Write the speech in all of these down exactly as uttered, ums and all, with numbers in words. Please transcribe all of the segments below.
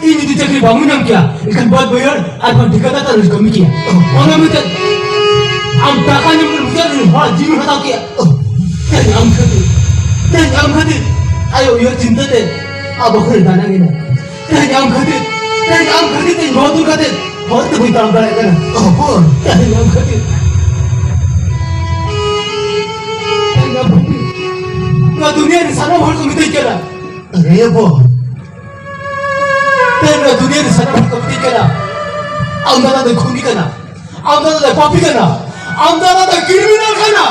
ᱤᱧ ᱡᱩᱫᱤ ᱪᱟᱹᱠᱨᱤ ᱵᱟᱝ ᱧᱟᱢ ᱠᱮᱭᱟ, ᱮᱱᱠᱷᱟᱱ ᱵᱟᱹᱫ ᱵᱟᱹᱭᱦᱟᱹᱲ ᱟᱨ ᱵᱟᱝ ᱴᱷᱤᱠᱟᱹᱫᱟᱨ ᱛᱟᱞᱟᱨᱮ ᱠᱟᱹᱢᱤ ᱠᱮᱭᱟ᱾ ᱚᱱᱟ ᱢᱮᱱᱛᱮ ᱟᱢ ᱴᱟᱠᱟ ᱧᱟᱢ ᱞᱟᱹᱜᱤᱫ ᱢᱩᱪᱟᱹᱫ ᱨᱮ ᱦᱚᱲ ᱡᱤᱣᱤ ᱦᱟᱛᱟᱣ ᱠᱮᱭᱟ᱾ ᱛᱮᱦᱮᱧ ᱟᱢ ᱠᱷᱟᱹᱛᱤᱨ, ᱛᱮᱦᱮᱧ ᱟᱢ ᱠᱷᱟᱹᱛᱤᱨ ᱟᱭᱳ ᱩᱭᱦᱟᱹᱨ ᱪᱤᱱᱛᱟᱹ ᱛᱮ ᱟᱵᱚ ᱠᱷᱚᱱ ᱫᱟᱱᱟᱝ ᱮᱱᱟ᱾ ᱛᱮᱦᱮᱧ ᱟᱢ ᱠᱷᱟᱹᱛᱤᱨ, ᱛᱮᱦᱮᱧ ᱟᱢ ᱠᱷᱟᱹᱛᱤᱨ ᱛᱮᱧ ᱵᱚᱦᱚᱫᱩᱨ ᱠᱟᱛᱮ ᱦᱚᱨ ᱛᱮ ᱵᱟᱹᱧ ᱛᱟᱲᱟᱢ ᱫᱟᱲᱮᱭᱟᱜ ᱠᱟᱱᱟ᱾ ᱦᱚᱯᱚᱱ᱾ ᱛᱮᱦᱮᱧ ᱟᱢ ᱠᱷᱟᱹᱛᱤᱨ, ᱛᱮᱦᱮᱧ ᱟᱢ ᱠᱷᱟᱹᱛᱤᱨ ᱱᱚᱣᱟ ᱫᱩᱱᱤᱭᱟᱹ ᱨᱮ ᱥᱟᱱᱟᱢ ᱦᱚᱲ ᱠᱚ ᱢᱤᱛᱟᱹᱧ ᱠᱟᱱᱟ, ᱨᱮ ᱦᱚᱯᱚᱱ, ᱛᱮᱦᱮᱧ ᱱᱚᱣᱟ ᱫᱩᱱᱤᱭᱟᱹ ᱨᱮ ᱥᱟᱱᱟᱢ ᱦᱚᱲ ᱠᱚ ᱢᱤᱛᱟᱹᱧ ᱠᱟᱱᱟ, ᱟᱢ ᱫᱟᱫᱟ ᱫᱚ ᱠᱷᱩᱱᱤ ᱠᱟᱱᱟ, ᱟᱢ ᱫᱟᱫᱟ ᱫᱚ ᱯᱟᱯᱤ ᱠᱟᱱᱟ, ᱟᱢ ᱫᱟᱫᱟ ᱫᱚ ᱠᱨᱤᱢᱤᱱᱟᱞ ᱠᱟᱱᱟ᱾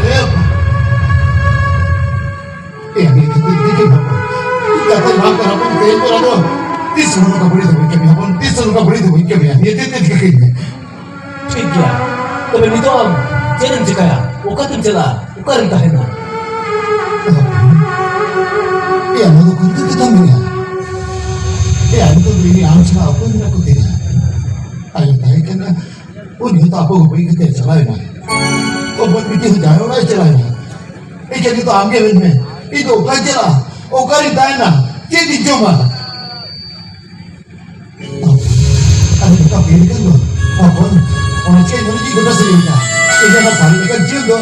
ᱨᱮ ᱦᱚᱯᱚᱱ, ᱮ, ᱱᱤᱭᱟᱹ ᱠᱷᱟᱹᱛᱤᱨ ᱛᱮᱜᱮ ᱦᱚᱯᱚᱱ, ᱠᱟᱛᱷᱟ ᱵᱟᱝ ᱠᱟᱱᱟ ᱦᱚᱯᱚᱱ, ᱛᱮᱦᱮᱧ ᱠᱷᱚᱱ ᱟᱫᱚ ᱛᱤᱥ ᱦᱚᱸ ᱱᱚᱝᱠᱟ ᱵᱟᱹᱲᱤᱡ ᱫᱚ ᱵᱟᱹᱧ ᱠᱟᱹᱢᱤᱭᱟ ᱦᱚᱯᱚᱱ, ᱛᱤᱥ ᱦᱚᱸ ᱱᱚᱝᱠᱟ ᱵᱟᱹᱲᱤᱡ ᱫᱚ ᱵᱟᱹᱧ ᱠᱟᱹᱢᱤᱭᱟ᱾ ᱱᱤᱭᱟᱹ ᱛᱮᱫ ᱛᱮ ᱴᱷᱤᱠᱟᱹ ᱠᱟᱹᱧ ᱢᱮ᱾ ᱴᱷᱤᱠ ᱜᱮᱭᱟ, ᱛᱚᱵᱮ ᱱᱤᱛᱚᱜ ᱟᱢ ᱪᱮᱫ ᱮᱢ ᱪᱮᱠᱟᱭᱟ? ᱚᱠᱟᱛᱮᱢ ᱪᱟᱞᱟᱜᱼᱟ? ᱚᱠᱟᱨᱮᱢ ᱛᱟᱦᱮᱱᱟ? ᱮᱭᱟ, ᱱᱚᱣᱟ ᱫᱚ ᱠᱩᱞᱤ ᱠᱟᱛᱷᱟ ᱢᱮᱱᱟᱜᱼᱟ᱾ ᱮᱭᱟ, ᱱᱤᱛᱚᱜ ᱫᱚ ᱤᱧ ᱟᱢ ᱪᱷᱟᱲᱟ ᱚᱠᱚᱭ ᱢᱮᱱᱟᱜ ᱠᱚ ᱛᱤᱧᱟ? ᱟᱭᱳ ᱛᱟᱦᱮᱸ ᱠᱟᱱᱟ, ᱩᱱᱤ ᱦᱚᱸ ᱛᱚ ᱟᱵᱚ ᱵᱟᱹᱜᱤ ᱠᱟᱛᱮ ᱪᱟᱞᱟᱣ ᱮᱱᱟ᱾ ᱚᱵᱚᱨ ᱵᱤᱴᱤ ᱦᱚᱸ ᱡᱟᱶᱟᱭ ᱚᱲᱟᱜ ᱮ ᱪᱟᱞᱟᱣ ᱮᱱᱟ᱾ ᱮᱭᱟ, ᱱᱤᱛᱚᱜ ᱟᱢ ᱜᱮ ᱢᱮᱱ ᱢᱮ, ᱤᱧ ᱫᱚ ᱚᱠᱟᱧ ᱪᱟᱞᱟᱜᱼᱟ? ᱚᱠᱟᱨᱤᱧ ᱛᱟᱦᱮᱱᱟ? ᱪᱮᱫ ᱤᱧ ᱡᱚᱢᱟ? ᱟᱫᱚ ᱱᱚᱝᱠᱟ ᱵᱤᱱ ᱠᱟᱱ ᱫᱚ, ᱦᱚᱯᱚᱱ, ᱚᱱᱟ ᱪᱮᱫ ᱢᱚᱱᱮ ᱡᱤᱣᱤ ᱜᱚᱴᱟ ᱥᱮᱨᱮᱧ ᱮᱫᱟ? ᱤᱧ ᱫᱚ ᱚᱱᱟ ᱥᱟᱹᱨᱤ ᱞᱮᱠᱟᱱ ᱡᱤᱭᱚᱱ ᱫᱚ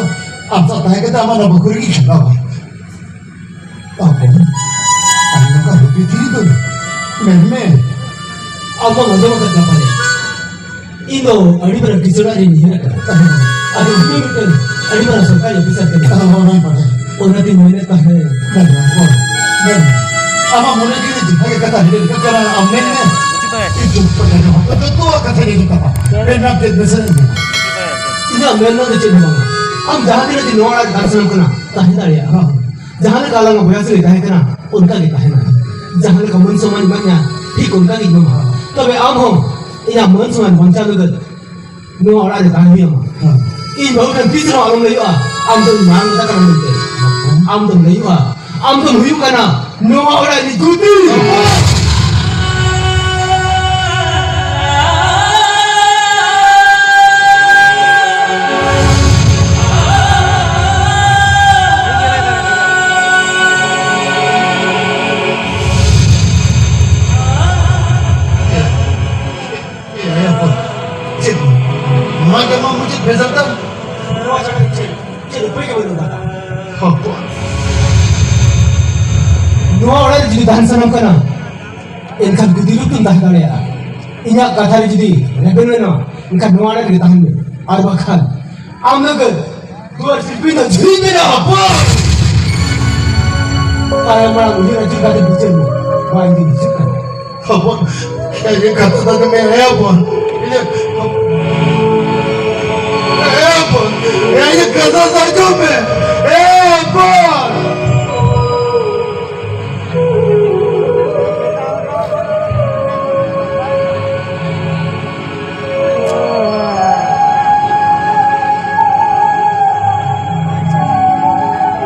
ᱟᱢ ᱥᱟᱶ ᱛᱟᱦᱮᱸ ᱠᱟᱛᱮ ᱟᱢᱟᱜ ᱱᱚᱣᱟ ᱵᱟᱹᱠᱷᱩᱞ ᱨᱮᱜᱮᱧ ᱠᱷᱟᱸᱰᱟᱣᱟ᱾ ᱦᱚᱯᱚᱱ, ᱟᱢ ᱱᱚᱝᱠᱟ ᱦᱩᱫᱤᱥ ᱛᱷᱤᱨ ᱫᱚ, ᱢᱮᱱᱢᱮ, ᱟᱢ ᱫᱚᱢ ᱟᱸᱡᱚᱢ ᱟᱠᱟᱫ ᱜᱮᱭᱟ ᱯᱟᱞᱮ? ᱤᱧ ᱫᱚ ᱟᱹᱰᱤ ᱢᱟᱨᱟᱝ ᱠᱤᱥᱟᱹᱬ ᱟᱨ ᱤᱧ ᱦᱮᱡ ᱟᱠᱟᱱᱟ᱾ ᱟᱨ ᱤᱧ ᱫᱚ ᱢᱤᱫᱴᱟᱝ ᱟᱹᱰᱤ ᱢᱟᱨᱟᱝ ᱥᱚᱨᱠᱟᱨᱤ ᱚᱯᱷᱤᱥᱟᱨ ᱠᱟᱹᱱᱟᱹᱧ᱾ ᱟᱨ ᱦᱚᱸ ᱚᱱᱟ ᱯᱟᱞᱮ᱾ ᱚᱱᱟᱛᱤᱧ ᱢᱮᱱᱮᱫ ᱛᱟᱦᱮᱸ᱾ ᱢᱮᱱ ᱢᱮ, ᱦᱚᱯᱚᱱ, ᱢᱮᱱ ᱢᱮ᱾ ᱟᱢᱟᱜ ᱢᱚᱱᱮ ᱡᱤᱣᱤ ᱨᱮ ᱡᱟᱦᱟᱸ ᱜᱮ ᱠᱟᱛᱷᱟ ᱦᱤᱡᱩᱜ ᱠᱟᱱᱟ, ᱟᱢ ᱢᱮᱱ ᱢᱮ᱾ ᱤᱧ ᱪᱩᱯ ᱠᱟᱛᱮ ᱟᱸᱡᱚᱢ ᱦᱟᱛᱟᱲ, ᱡᱚᱛᱚᱣᱟᱜ ᱠᱟᱛᱷᱟ ᱞᱟᱹᱭ ᱛᱟᱢᱟ᱾ ᱢᱮᱱ ᱢᱮ, ᱪᱮᱫ ᱢᱮᱥᱮᱡ ᱮᱢ ᱮᱢᱟ? ᱤᱧᱟᱹᱜ ᱢᱮᱱ ᱫᱚ ᱪᱮᱫ ᱦᱚᱸ ᱵᱟᱝᱟ᱾ ᱟᱢ ᱡᱟᱦᱟᱸ ᱛᱤᱱᱟᱹᱜ ᱫᱤᱱ ᱱᱚᱣᱟ ᱚᱲᱟᱜ ᱨᱮ ᱛᱟᱦᱮᱸ ᱥᱟᱱᱟᱢ ᱠᱟᱱᱟ, ᱛᱟᱦᱮᱸ ᱫᱟᱲᱮᱭᱟᱜᱼᱟ᱾ ᱦᱚᱸ᱾ ᱡᱟᱦᱟᱸ ᱞᱮᱠᱟ ᱟᱞᱟᱝᱟᱜ ᱵᱚᱭᱚᱥ ᱨᱮ ᱛᱟᱦᱮᱸ ᱠᱟᱱᱟ, ᱚᱱᱠᱟ ᱜᱮ ᱛᱟᱦᱮᱱᱟ᱾ ᱡᱟᱦᱟᱸ ᱞᱮᱠᱟ ᱢᱟᱹᱱ ᱥᱚᱢᱢᱟᱱ ᱮᱢᱟᱧᱟ, ᱴᱷᱤᱠ ᱚᱱᱠᱟ ᱜᱮᱧ ᱮᱢᱟᱢᱟ᱾ ᱛᱚᱵᱮ ᱟᱢ ᱦᱚᱸ ᱤᱧᱟᱜ ᱢᱟᱹᱱ ᱥᱚᱢᱢᱟᱱ ᱵᱟᱧᱪᱟᱣ ᱞᱟᱹᱜᱤᱫ ᱱᱚᱣᱟ ᱚᱲᱟᱜ ᱨᱮ ᱛᱟᱦᱮᱸ ᱦᱩᱭ ᱟᱢᱟ᱾ ᱦᱮᱸ᱾ ᱤᱧ ᱵᱟᱹᱦᱩ ᱴᱷᱮᱱ ᱛᱤᱥ ᱨᱮᱦᱚᱸ ᱟᱞᱚᱢ ᱞᱟᱹᱭᱚᱜᱼᱟ, ᱟᱢ ᱫᱚ ᱤᱧ ᱢᱟᱨᱟᱝ ᱫᱟᱫᱟ ᱠᱟᱱᱟ ᱢᱮᱱᱛᱮ᱾ ᱟᱢ ᱫᱚᱢ ᱞᱟᱹᱭᱚᱜᱼᱟ, ᱟᱢ ᱫᱚᱢ ᱦᱩᱭᱩᱜ ᱠᱟᱱᱟ ᱱᱚᱣᱟ ᱚᱲᱟᱜ ᱨᱤᱱᱤᱡ ᱜᱩᱛᱤ᱾ ᱛᱟᱦᱮᱱ ᱥᱟᱱᱟᱢ ᱠᱟᱱᱟ, ᱮᱱᱠᱷᱟᱱ ᱜᱩᱛᱤ ᱨᱩᱯ ᱛᱮᱢ ᱛᱟᱦᱮᱸ ᱫᱟᱲᱮᱭᱟᱜᱼᱟ᱾ ᱤᱧᱟᱹᱜ ᱠᱟᱛᱷᱟ ᱨᱮ ᱡᱩᱫᱤ ᱨᱮᱵᱮᱱ ᱢᱮᱱᱟ, ᱮᱱᱠᱷᱟᱱ ᱱᱚᱣᱟ ᱨᱮᱜᱮ ᱛᱟᱦᱮᱱ ᱢᱮ, ᱟᱨ ᱵᱟᱠᱷᱟᱱ ᱟᱢ ᱞᱟᱹᱜᱤᱫ ᱫᱩᱣᱟᱹᱨ ᱥᱤᱞᱯᱤᱧ ᱫᱚ ᱡᱷᱤᱡ ᱢᱮᱱᱟᱜᱼᱟ, ᱦᱚᱯᱚᱱ᱾ ᱛᱟᱭᱚᱢ ᱢᱟᱲᱟᱝ ᱩᱭᱦᱟᱹᱨ ᱟᱹᱪᱩᱨ ᱠᱟᱛᱮ ᱵᱤᱪᱟᱹᱨ ᱢᱮ᱾ ᱢᱟ, ᱤᱧ ᱫᱩᱧ ᱦᱤᱡᱩᱜ ᱠᱟᱱᱟ᱾ ᱦᱚᱯᱚᱱ, ᱮ ᱠᱟᱛᱷᱟ ᱫᱚ ᱢᱮ, ᱮ ᱦᱚᱯᱚᱱ᱾ ᱤᱧᱟᱹᱜ, ᱮ ᱦᱚᱯᱚᱱ, ᱮ ᱤᱧᱟᱹᱜ ᱠᱟᱛᱷᱟ ᱫᱚ ᱟᱸᱡᱚᱢ ᱢᱮ᱾ ᱮ ᱦᱚᱯᱚᱱ᱾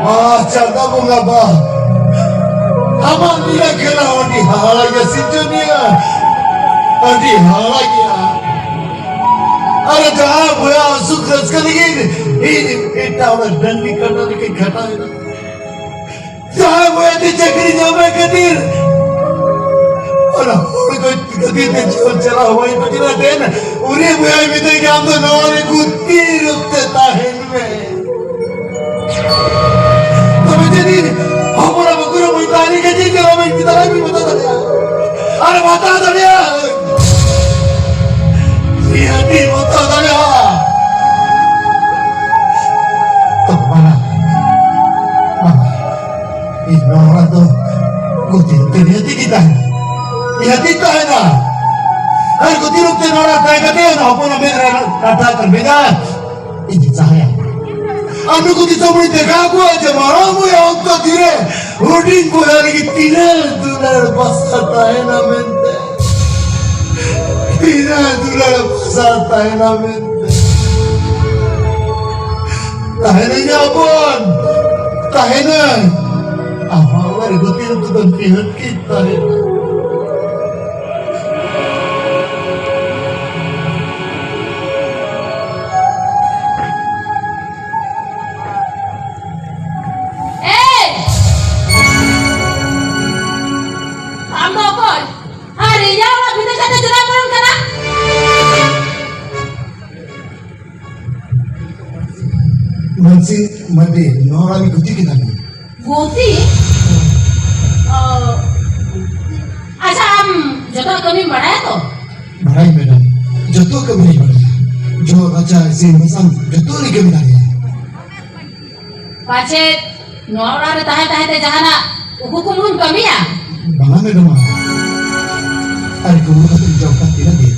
ᱵᱟ, ᱪᱟᱸᱫᱟ ᱵᱚᱸᱜᱟ ᱵᱟ, ᱟᱢᱟᱜ ᱞᱤᱞᱟ ᱠᱷᱮᱞᱟ ᱟᱹᱰᱤ ᱦᱟᱦᱟᱲᱟ ᱜᱮᱭᱟ ᱥᱤᱨᱡᱚᱱᱤᱭᱟᱹ, ᱟᱹᱰᱤ ᱦᱟᱦᱟᱲᱟ ᱜᱮᱭᱟ᱾ ᱟᱨ ᱡᱟᱦᱟᱸ ᱵᱚᱭᱦᱟ ᱥᱩᱠ ᱨᱟᱹᱥᱠᱟᱹ ᱞᱟᱹᱜᱤᱫ ᱤᱧ ᱮᱴᱟᱜ ᱦᱚᱲᱟᱜ ᱰᱟᱹᱝᱨᱤ ᱠᱟᱰᱟ ᱞᱮᱠᱟᱧ ᱠᱷᱟᱴᱟᱣ ᱮᱱᱟ, ᱡᱟᱦᱟᱸᱭ ᱵᱚᱭᱦᱟ ᱛᱮ ᱪᱟᱹᱠᱨᱤ ᱧᱟᱢᱮ ᱠᱷᱟᱹᱛᱤᱨ, ᱚᱱᱟ ᱦᱚᱲ ᱠᱚ ᱠᱷᱟᱹᱛᱤᱨ ᱛᱮ ᱡᱤᱭᱚᱱ ᱪᱟᱞᱟᱣ ᱦᱩᱭ ᱠᱟᱱᱟ ᱛᱮᱱ, ᱩᱱᱤ ᱵᱚᱭᱦᱟᱭ ᱢᱮᱛᱟᱭ ᱠᱟᱱ ᱫᱚ ᱱᱚᱣᱟ ᱨᱮ ᱜᱩᱛᱤ ᱨᱩᱯ ᱛᱮ ᱛᱟᱦᱮᱱ ᱢᱮ᱾ ᱛᱚᱵᱮ ᱡᱩᱫᱤ ᱦᱚᱯᱚᱱ ᱟᱵᱚ ᱠᱩᱨᱩᱢᱩᱴᱩ ᱛᱟᱦᱮᱱ ᱠᱷᱟᱹᱛᱤᱨ ᱛᱮ ᱟᱵᱚ ᱪᱮᱛᱟᱱ ᱨᱮ ᱵᱟᱛᱟᱣ ᱫᱟᱲᱮᱭᱟᱜᱼᱟ᱾ ᱟᱨ ᱵᱟᱛᱟᱣ ᱫᱟᱲᱮᱭᱟᱜᱼᱟ᱾ ᱱᱤᱦᱟᱹᱛᱤ ᱵᱟᱛᱟᱣ ᱫᱟᱲᱮᱭᱟᱜᱼᱟ᱾ ᱛᱚ ᱵᱟᱝᱟ, ᱵᱟᱝᱟ᱾ ᱤᱧ ᱱᱚᱣᱟ ᱫᱚ ᱜᱩᱛᱤ ᱨᱩᱯ ᱛᱮ ᱱᱤᱦᱟᱹᱛᱤ ᱜᱮ ᱛᱟᱦᱮᱱᱟ᱾ ᱱᱤᱦᱟᱹᱛᱤ ᱛᱟᱦᱮᱱᱟ᱾ ᱟᱨ ᱜᱩᱛᱤ ᱨᱩᱯ ᱛᱮ ᱱᱚᱣᱟ ᱛᱟᱦᱮᱸ ᱠᱟᱛᱮ ᱚᱱᱟ ᱦᱚᱯᱚᱱ ᱢᱮᱫ ᱨᱮ ᱠᱟᱴᱟ ᱠᱟᱨ ᱢᱮᱫᱟ ᱤᱧ ᱥᱟᱦᱟᱭᱟ᱾ ᱟᱨ ᱱᱩᱠᱩ ᱫᱤᱥᱚᱢ ᱦᱚᱲᱤᱧ ᱫᱮᱠᱷᱟᱣ ᱠᱚᱣᱟ ᱡᱮ ᱢᱟᱨᱟᱝ ᱵᱚᱭᱦᱟ ᱚᱠᱛᱚ ᱛᱤᱨᱮ ᱦᱩᱰᱤᱧ ᱵᱚᱭᱦᱟ ᱞᱟᱹᱜᱤᱫ ᱛᱤᱱᱟᱹᱜ ᱫᱩᱞᱟᱹᱲ ᱵᱟᱥᱟ ᱛᱟᱦᱮᱱᱟ ᱢᱮᱱᱛᱮ᱾ ᱛᱤᱱᱟᱹᱜ ᱫᱩᱞᱟᱹᱲ ᱵᱟᱥᱟ ᱛᱟᱦᱮᱱᱟ ᱢᱮᱱᱛᱮ᱾ ᱛᱟᱦᱮᱱᱟᱹᱧ ᱦᱚᱯᱚᱱ, ᱛᱟᱦᱮᱱᱟᱹᱧ᱾ ᱟᱢᱟᱜ ᱚᱲᱟᱜ ᱨᱮ ᱜᱩᱛᱤ ᱨᱩᱯ ᱫᱚ ᱱᱤᱦᱟᱹᱛ ᱜᱮ ᱛᱟᱦᱮᱱᱟ᱾ ᱮᱭ! ᱟᱢ ᱫᱚ ᱚᱠᱚᱭ? ᱟᱨ ᱤᱧᱟᱹᱜ ᱚᱲᱟᱜ ᱵᱷᱤᱛᱟᱹᱨ ᱠᱟᱛᱮ ᱪᱮᱫᱟᱜ ᱵᱚᱞᱚᱱ ᱠᱟᱱᱟ? ᱢᱟᱹᱱᱥᱤ ᱢᱟᱹᱱᱰᱤ, ᱱᱚᱣᱟ ᱚᱲᱟᱜ ᱨᱮ ᱜᱩᱛᱤ ᱠᱮᱫᱟ ᱞᱤᱧ᱾ ᱜᱩᱛᱤ? ᱚ, ᱡᱚᱛᱚ ᱠᱟᱹᱢᱤᱢ ᱵᱟᱲᱟᱭᱟ ᱛᱚ? ᱵᱟᱲᱟᱭ ᱢᱮᱰᱟᱢ, ᱡᱚᱛᱚ ᱠᱟᱹᱢᱤ ᱞᱤᱧ ᱵᱟᱲᱟᱭᱟ᱾ ᱡᱚᱜ ᱨᱟᱪᱟ, ᱤᱥᱤᱱ ᱵᱟᱥᱟᱝ, ᱡᱚᱛᱚ ᱞᱤᱧ ᱠᱟᱹᱢᱤ ᱫᱟᱲᱮᱭᱟᱜᱼᱟ᱾ ᱯᱟᱪᱮᱫ ᱱᱚᱣᱟ ᱚᱲᱟᱜ ᱨᱮ ᱛᱟᱦᱮᱸ ᱛᱟᱦᱮᱸ ᱛᱮ ᱡᱟᱦᱟᱱᱟᱜ ᱩᱠᱩ ᱠᱩᱢᱵᱩᱢ ᱠᱟᱹᱢᱤᱭᱟ? ᱵᱟᱝᱟ ᱢᱮᱰᱟᱢ, ᱟᱨ ᱠᱩᱢᱵᱩ ᱠᱟᱛᱮ ᱡᱚᱢ ᱠᱟᱜ ᱛᱤᱱᱟᱹᱜ ᱫᱤᱱ?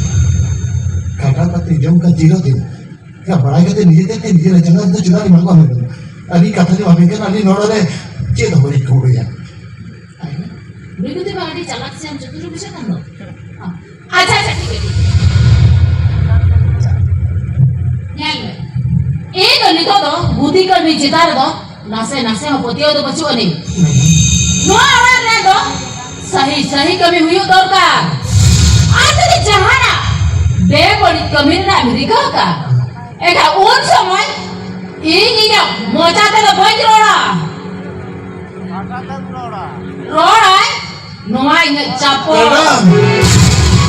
ᱠᱷᱟᱴᱟᱣ ᱠᱟᱛᱮ ᱡᱚᱢ ᱠᱟᱜ ᱪᱤᱨᱚ ᱫᱤᱱ᱾ ᱵᱟᱲᱟᱭ ᱠᱟᱛᱮ ᱱᱤᱡᱮ ᱛᱮ ᱱᱤᱡᱮᱨᱟᱜ ᱡᱟᱸᱜᱟ ᱨᱮᱫᱚ ᱪᱮᱫᱟᱜ ᱞᱤᱧ ᱟᱬᱜᱚᱜᱼᱟ ᱢᱮᱰᱟᱢ? ᱟᱹᱞᱤᱧ ᱠᱟᱛᱷᱟ ᱞᱤᱧ ᱵᱷᱟᱵᱮ ᱠᱟᱱᱟ, ᱟᱹᱞᱤᱧ ᱱᱚᱣᱟ ᱚᱲᱟᱜ ᱨᱮ ᱪᱮᱫ ᱦᱚᱸ ᱵᱟᱹᱞᱤᱧ ᱠᱩᱢᱵᱽᱲᱩᱭᱟ᱾ ᱱᱩᱭ ᱠᱚᱛᱮ ᱢᱟ ᱟᱹᱰᱤ ᱪᱟᱞᱟᱠ ᱥᱮ ᱟᱢ ᱪᱚᱛᱩᱨ ᱵᱩᱡᱷᱟᱹᱜ ᱠᱟᱱ ᱫᱚ᱾ ᱟᱪᱪᱷᱟ, ᱟᱪᱪᱷᱟ, ᱴᱷᱤᱠ ᱜᱮᱭᱟ, ᱴᱷᱤᱠ ᱜᱮᱭᱟ᱾ ᱧᱮᱞ ᱢᱮ, ᱤᱧ ᱫᱚ ᱱᱤᱛᱚᱜ ᱫᱚ ᱵᱩᱫᱷᱤ ᱠᱟᱹᱢᱤ ᱪᱮᱛᱟᱱ ᱨᱮᱫᱚ ᱱᱟᱥᱮ, ᱱᱟᱥᱮ ᱦᱚᱸ ᱯᱟᱹᱛᱭᱟᱹᱣ ᱫᱚ ᱵᱟᱹᱪᱩᱜ ᱟᱹᱱᱤᱡ᱾ ᱱᱚᱣᱟ ᱚᱲᱟᱜ ᱨᱮ ᱫᱚ ᱥᱟᱹᱦᱤ, ᱥᱟᱹᱦᱤ ᱠᱟᱹᱢᱤ ᱦᱩᱭᱩᱜ ᱫᱚᱨᱠᱟᱨ᱾ ᱟᱨ ᱡᱩᱫᱤ ᱡᱟᱦᱟᱱᱟᱜ ᱵᱮᱵᱟᱹᱲᱤᱡ ᱠᱟᱹᱢᱤ ᱨᱮᱱᱟᱜ ᱮᱢ ᱨᱤᱠᱟᱹ ᱟᱠᱟᱫ, ᱮᱱᱠᱷᱟᱱ ᱩᱱ ᱥᱚᱢᱚᱭ ᱤᱧ ᱤᱧᱟᱹᱜ ᱢᱚᱪᱟ ᱛᱮᱫᱚ ᱵᱟᱹᱧ ᱨᱚᱲᱟ᱾ ᱨᱚᱲᱟᱭ ᱱᱚᱣᱟ ᱤᱧᱟᱹᱜ ᱪᱟᱯᱚᱞ᱾ ᱢᱮᱰᱟᱢ᱾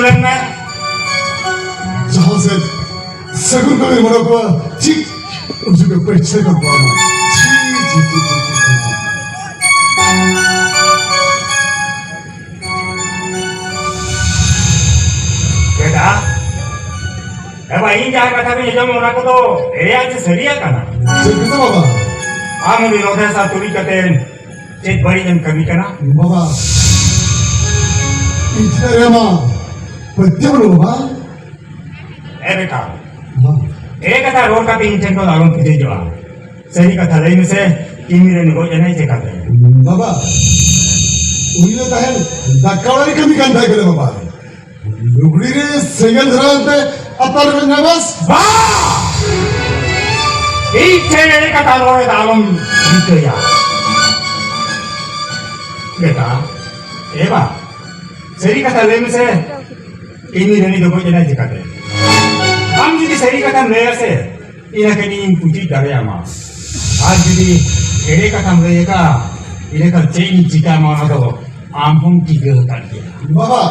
ᱞᱮᱱ ᱢᱮ᱾ ᱡᱟᱦᱟᱸ ᱥᱮᱫ ᱥᱟᱹᱜᱩᱱ ᱠᱟᱹᱢᱤ ᱢᱚᱱᱮ ᱠᱚᱣᱟ, ᱴᱷᱤᱠ ᱩᱱ ᱡᱚᱠᱷᱮᱡ ᱯᱟᱹᱪᱷᱞᱟᱹ ᱠᱚ ᱠᱚᱣᱟ᱾ ᱪᱷᱤ, ᱪᱷᱤ, ᱪᱷᱤ᱾ ᱵᱮᱴᱟ, ᱮ ᱵᱟ, ᱤᱧ ᱡᱟᱦᱟᱸ ᱠᱟᱛᱷᱟ ᱠᱚᱧ ᱟᱸᱡᱚᱢ, ᱚᱱᱟ ᱠᱚᱫᱚ ᱮᱲᱮᱭᱟᱜ ᱪᱮ ᱥᱟᱹᱨᱤᱭᱟᱜ ᱠᱟᱱᱟ? ᱥᱟᱹᱨᱤ ᱠᱟᱛᱷᱟ ᱵᱟᱵᱟ᱾ ᱟᱢ ᱩᱱᱤ ᱨᱚᱛᱷᱮᱥ ᱟᱨ ᱛᱩᱞᱩᱡ ᱠᱟᱛᱮ ᱪᱮᱫ ᱵᱟᱹᱲᱤᱡ ᱮᱢ ᱠᱟᱹᱢᱤ ᱠᱟᱱᱟ? ᱵᱟᱵᱟ, ᱤᱧ ᱪᱮᱛᱟᱱ ᱨᱮ ᱟᱢᱟᱜ ᱯᱟᱹᱛᱭᱟᱹᱣ ᱵᱟᱹᱱᱩᱜᱼᱟ, ᱵᱟᱵᱟ᱾ ᱮ ᱵᱮᱴᱟ, ᱦᱚᱸ᱾ ᱮᱲᱮ ᱠᱟᱛᱷᱟ ᱨᱚᱲ ᱠᱟᱛᱮ ᱤᱧ ᱴᱷᱮᱱ ᱠᱷᱚᱱ ᱟᱞᱚᱢ ᱯᱩᱡᱟᱹᱡᱚᱜᱼᱟ᱾ ᱥᱟᱹᱨᱤ ᱠᱟᱛᱷᱟ ᱞᱟᱹᱭ ᱢᱮᱥᱮ, ᱠᱤᱢᱤ ᱨᱮᱱ ᱜᱚᱡ ᱮᱱᱟᱭ ᱪᱮᱠᱟᱛᱮ? ᱵᱟᱵᱟ, ᱩᱱᱤ ᱫᱚ ᱛᱟᱦᱮᱱ ᱫᱟᱠᱟ ᱚᱲᱟᱜ ᱨᱮ ᱠᱟᱹᱢᱤ ᱠᱟᱱ ᱛᱟᱦᱮᱸ ᱠᱟᱱᱟ, ᱵᱟᱵᱟ᱾ ᱞᱩᱜᱽᱲᱤ ᱨᱮ ᱥᱮᱸᱜᱮᱞ ᱫᱷᱚᱨᱟᱣ ᱛᱮ ᱟᱛᱟᱨ ᱨᱮ ᱧᱟᱢᱟᱥ᱾ ᱵᱟ! ᱤᱧ ᱴᱷᱮᱱ ᱮᱲᱮ ᱠᱟᱛᱷᱟ ᱨᱚᱲ ᱫᱚ ᱟᱞᱚᱢ ᱨᱤᱠᱟᱹᱭᱟ᱾ ᱵᱮᱴᱟ, ᱮ ᱵᱟ, ᱥᱟᱹᱨᱤ ᱠᱟᱛᱷᱟ ᱞᱟᱹᱭ ᱢᱮᱥᱮ, ᱤᱧ ᱨᱟᱹᱱᱤ ᱫᱚ ᱜᱚᱡ ᱮᱱᱟᱭ ᱪᱤᱠᱟᱹᱛᱮ? ᱟᱢ ᱡᱩᱫᱤ ᱥᱟᱹᱨᱤ ᱠᱟᱛᱷᱟᱢ ᱞᱟᱹᱭᱟ ᱥᱮ, ᱤᱱᱟᱹ ᱠᱷᱟᱱ ᱤᱧ ᱯᱩᱪᱩᱡ ᱫᱟᱲᱮᱭᱟᱢᱟ᱾ ᱟᱨ ᱡᱩᱫᱤ ᱮᱲᱮ ᱠᱟᱛᱷᱟᱢ ᱞᱟᱹᱭ ᱟᱠᱟᱫᱼᱟ, ᱤᱱᱟᱹ ᱠᱷᱟᱱ ᱪᱮᱫ ᱤᱧ ᱪᱤᱠᱟᱹᱭᱟᱢᱟ, ᱚᱱᱟ ᱫᱚ ᱟᱢ ᱦᱚᱸᱢ ᱴᱷᱤᱠᱟᱹ ᱟᱠᱟᱫ ᱜᱮᱭᱟ᱾ ᱵᱟᱵᱟ,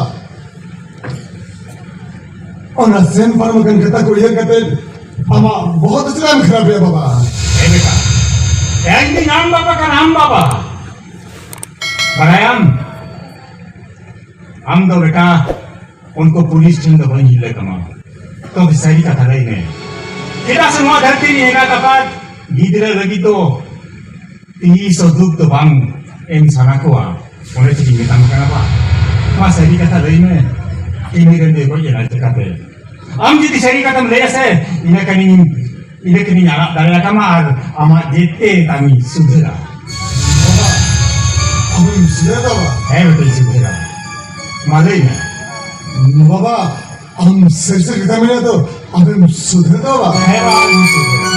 ᱚᱱᱟ ᱥᱮᱱ ᱯᱟᱨᱚᱢ ᱟᱠᱟᱱ ᱠᱟᱛᱷᱟ ᱠᱚ ᱩᱭᱦᱟᱹᱨ ᱠᱟᱛᱮ ᱟᱢᱟᱜ ᱵᱚᱦᱚᱜ ᱫᱚ ᱪᱮᱫᱟᱜ ᱮᱢ ᱠᱷᱟᱨᱟᱯᱮᱜᱼᱟ, ᱵᱟᱵᱟ? ᱮ ᱵᱮᱴᱟ, ᱛᱮᱦᱮᱧ ᱫᱚ ᱟᱢ ᱵᱟᱵᱟ ᱠᱟᱱᱟ, ᱟᱢ ᱵᱟᱵᱟ᱾ ᱵᱟᱲᱟᱭᱟᱢ, ᱟᱢ ᱫᱚ ᱵᱮᱴᱟ ᱩᱱᱠᱩ ᱯᱩᱞᱤᱥ ᱴᱷᱮᱱ ᱫᱚ ᱵᱟᱹᱧ ᱦᱤᱞᱟᱹ ᱠᱟᱢᱟ᱾ ᱛᱚᱵᱮ ᱥᱟᱹᱨᱤ ᱠᱟᱛᱷᱟ ᱞᱟᱹᱭ ᱢᱮ, ᱪᱮᱫᱟᱜ ᱥᱮ ᱱᱚᱣᱟ ᱫᱷᱟᱹᱨᱛᱤ ᱨᱮ ᱮᱸᱜᱟᱛ ᱟᱯᱟᱛ ᱜᱤᱫᱽᱨᱟᱹ ᱞᱟᱹᱜᱤᱫ ᱫᱚ ᱛᱤᱥ ᱦᱚᱸ ᱫᱩᱠ ᱫᱚ ᱵᱟᱝ ᱮᱢ ᱥᱟᱱᱟ ᱠᱚᱣᱟ? ᱚᱱᱮ ᱪᱮᱫ ᱤᱧ ᱢᱮᱛᱟᱢ ᱠᱟᱱᱟ ᱵᱟ᱾ ᱢᱟ ᱥᱟᱹᱨᱤ ᱠᱟᱛᱷᱟ ᱞᱟᱹᱭ ᱢᱮ, ᱤᱧ ᱨᱮᱱ ᱫᱚ ᱜᱚᱡ ᱮᱱᱟ ᱪᱮᱠᱟᱛᱮ? ᱟᱢ ᱡᱩᱫᱤ ᱥᱟᱹᱨᱤ ᱠᱟᱛᱷᱟᱢ ᱞᱟᱹᱭᱟ ᱥᱮ, ᱤᱱᱟᱹ ᱠᱷᱟᱱ ᱤᱧ, ᱤᱱᱟᱹ ᱠᱷᱟᱱ ᱤᱧ ᱟᱲᱟᱜ ᱫᱟᱲᱮᱭᱟᱛᱟᱢᱟ ᱟᱨ ᱟᱢᱟᱜ ᱡᱮᱛᱮ ᱛᱟᱢᱤᱧ ᱥᱩᱫᱷᱟᱹᱨᱟ᱾ ᱵᱟᱵᱟ, ᱟᱢᱮᱢ ᱥᱩᱫᱷᱟᱹᱨ ᱫᱟ ᱵᱟ? ᱦᱮᱸ ᱵᱮᱴᱟᱧ ᱥᱩᱫᱷᱟᱹᱨᱟ᱾ ᱢᱟ ᱞᱟᱹᱭ ᱢᱮ᱾ ᱵᱟᱵᱟ, ᱟᱢ ᱥᱟᱹᱨᱤ ᱥᱟᱹᱨᱤ ᱠᱟᱛᱷᱟ ᱢᱮᱱᱟ ᱛᱚ, ᱟᱢᱮᱢ ᱥᱩᱫᱷᱟᱹᱨ ᱫᱟ ᱵᱟ? ᱦᱮᱸ ᱵᱟ, ᱤᱧ ᱥᱩᱫᱷᱟᱹᱨᱟ᱾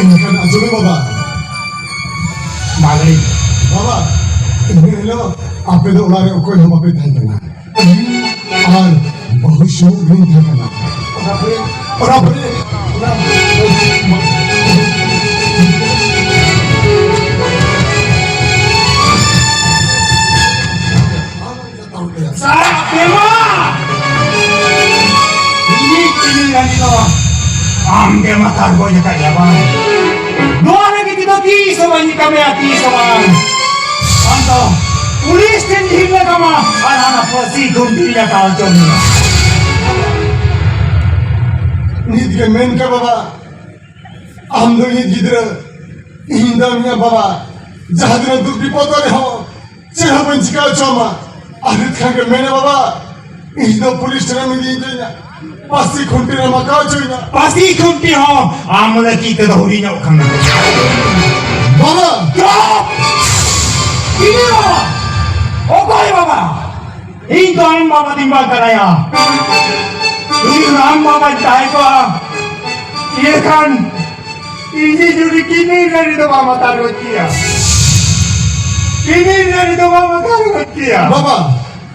ᱮᱱᱠᱷᱟᱱ ᱟᱸᱡᱚᱢ ᱢᱮ ᱵᱟᱵᱟ᱾ ᱢᱟ ᱞᱟᱹᱭ ᱢᱮ᱾ ᱵᱟᱵᱟ, ᱤᱱᱟᱹ ᱦᱤᱞᱳᱜ ᱟᱯᱮ ᱫᱚ ᱚᱲᱟᱜ ᱨᱮ ᱚᱠᱚᱭ ᱦᱚᱸ ᱵᱟᱯᱮ ᱛᱟᱦᱮᱸ ᱠᱟᱱᱟ᱾ ᱟᱨ ᱵᱟᱹᱦᱩ ᱥᱩᱢᱩᱝ ᱜᱤᱧ ᱛᱟᱦᱮᱸ ᱠᱟᱱᱟ᱾ ᱚᱱᱟ ᱯᱚᱨᱮ, ᱚᱱᱟ ᱯᱚᱨᱮ, ᱚᱱᱟ ᱥᱟᱨ ᱟᱯᱮ ᱢᱟ! ᱟᱢ ᱜᱮ ᱢᱟᱛᱟᱨ ᱜᱚᱡ ᱟᱠᱟᱫ ᱭᱟ ᱵᱟᱝ? ᱱᱚᱣᱟ ᱞᱟᱹᱜᱤᱫ ᱛᱮᱫᱚ ᱛᱤᱥ ᱦᱚᱸ ᱵᱟᱹᱧ ᱠᱟᱹᱢᱤᱭᱟ, ᱛᱤᱥ ᱦᱚᱸ ᱵᱟᱝ᱾ ᱟᱢ ᱫᱚ ᱯᱩᱞᱤᱥ ᱴᱷᱮᱱ ᱰᱷᱤᱞ ᱞᱟᱜᱟᱢᱟ ᱟᱨ ᱦᱟᱱᱟ ᱯᱷᱟᱹᱥᱤ ᱠᱷᱩᱱᱴᱤ ᱨᱮ ᱠᱟᱣ ᱦᱚᱪᱚ ᱢᱮᱭᱟ᱾ ᱱᱤᱛ ᱜᱮ ᱢᱮᱱ ᱠᱮᱫ ᱵᱟᱵᱟ, ᱟᱢ ᱫᱚ ᱤᱧᱤᱡ ᱜᱤᱫᱽᱨᱟᱹ, ᱤᱧ ᱫᱚ ᱟᱢᱤᱡ ᱵᱟᱵᱟ᱾ ᱡᱟᱦᱟᱸ ᱛᱤᱱᱟᱹᱜ ᱫᱩᱠ ᱵᱤᱯᱚᱫ ᱨᱮᱦᱚᱸ ᱪᱮᱫ ᱦᱚᱸ ᱵᱟᱹᱧ ᱪᱤᱠᱟ ᱦᱚᱪᱚ ᱟᱢᱟ᱾ ᱟᱨ ᱱᱤᱛ ᱠᱷᱟᱱ ᱜᱮ ᱢᱮᱱᱟ ᱵᱟᱵᱟ, ᱤᱧ ᱫᱚ ᱯᱩᱞᱤᱥ ᱴᱷᱮᱱᱮᱢ ᱤᱫᱤ ᱦᱚᱪᱚᱧᱟ, ᱯᱟᱹᱥᱤ ᱠᱷᱩᱱᱴᱤ ᱨᱮᱢ ᱟᱠᱟ ᱦᱚᱪᱚᱧᱟ᱾ ᱯᱟᱹᱥᱤ ᱠᱷᱩᱱᱴᱤ ᱦᱚᱸ ᱟᱢ ᱞᱟᱹᱜᱤᱫ ᱛᱮᱫᱚ ᱦᱩᱰᱤᱧᱚᱜ ᱠᱟᱱᱟ᱾ ᱵᱟᱵᱟ! ᱪᱩᱯ! ᱪᱤᱞᱤ ᱵᱟᱵᱟ? ᱚᱠᱚᱭ ᱵᱟᱵᱟ? ᱤᱧ ᱫᱚ ᱟᱢ ᱵᱟᱵᱟ ᱫᱚᱧ ᱵᱟᱝ ᱠᱟᱱᱟᱭᱟ᱾ ᱡᱩᱫᱤ ᱟᱢ ᱵᱟᱵᱟᱧ ᱛᱟᱦᱮᱸ ᱠᱚᱜᱼᱟ, ᱤᱱᱟᱹᱠᱷᱟᱱ ᱤᱧ ᱡᱩᱫᱤ ᱠᱤᱢᱤᱱ ᱨᱮ ᱫᱚ ᱵᱟᱢ ᱦᱟᱛᱟᱣ ᱜᱚᱫ ᱠᱮᱭᱟ᱾ ᱠᱤᱢᱤᱱ ᱨᱮ ᱫᱚ ᱵᱟᱢ ᱦᱟᱛᱟᱣ ᱜᱚᱫ ᱠᱮᱭᱟ᱾ ᱵᱟᱵᱟ,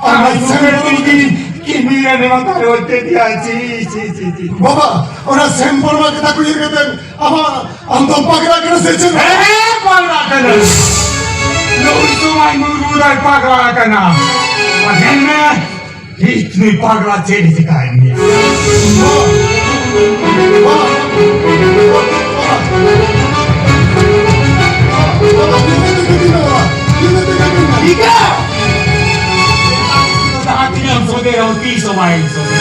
ᱟᱨ ᱟᱨ ᱥᱮᱱ ᱥᱩᱠᱨᱮ ᱛᱩᱡᱤ ᱠᱤᱢᱤᱱ ᱨᱮ ᱵᱟᱢ ᱦᱟᱛᱟᱣ ᱜᱚᱫ ᱠᱮᱭᱟ᱾ ᱪᱤ, ᱪᱤ, ᱪᱤ, ᱪᱤ᱾ ᱵᱟᱵᱟ, ᱚᱱᱟ ᱥᱮᱱ ᱯᱚᱨᱢᱟ ᱠᱟᱛᱷᱟ ᱠᱚ ᱩᱭᱦᱟᱹᱨ ᱠᱟᱛᱮ ᱟᱢᱟᱜ, ᱟᱢ ᱫᱚᱢ ᱯᱟᱜᱽᱨᱟ ᱠᱟᱱᱟ ᱥᱮ ᱪᱮᱫ? ᱦᱮᱸ, ᱦᱮᱸ, ᱯᱟᱜᱽᱨᱟ ᱠᱟᱱᱟ᱾ ᱱᱩᱭ ᱥᱚᱢᱟᱡᱽ ᱢᱩᱨᱢᱩ ᱫᱚᱭ ᱯᱟᱜᱽᱨᱟ ᱠᱟᱱᱟ᱾ ᱟᱨ ᱧᱮᱞ ᱢᱮ, ᱴᱷᱤᱠ ᱱᱩᱭ ᱯᱟᱜᱽᱞᱟ ᱪᱮᱫ ᱮ ᱪᱤᱠᱟᱭᱮᱫ ᱢᱮᱭᱟ? ᱴᱷᱤᱠᱟ? ᱡᱟᱦᱟᱸ ᱛᱤᱱᱟᱹᱜ ᱮᱢ ᱥᱚᱡᱷᱮ ᱨᱮᱦᱚᱸ ᱛᱤᱥ ᱦᱚᱸ ᱵᱟᱭ ᱥᱚᱡᱷᱮ᱾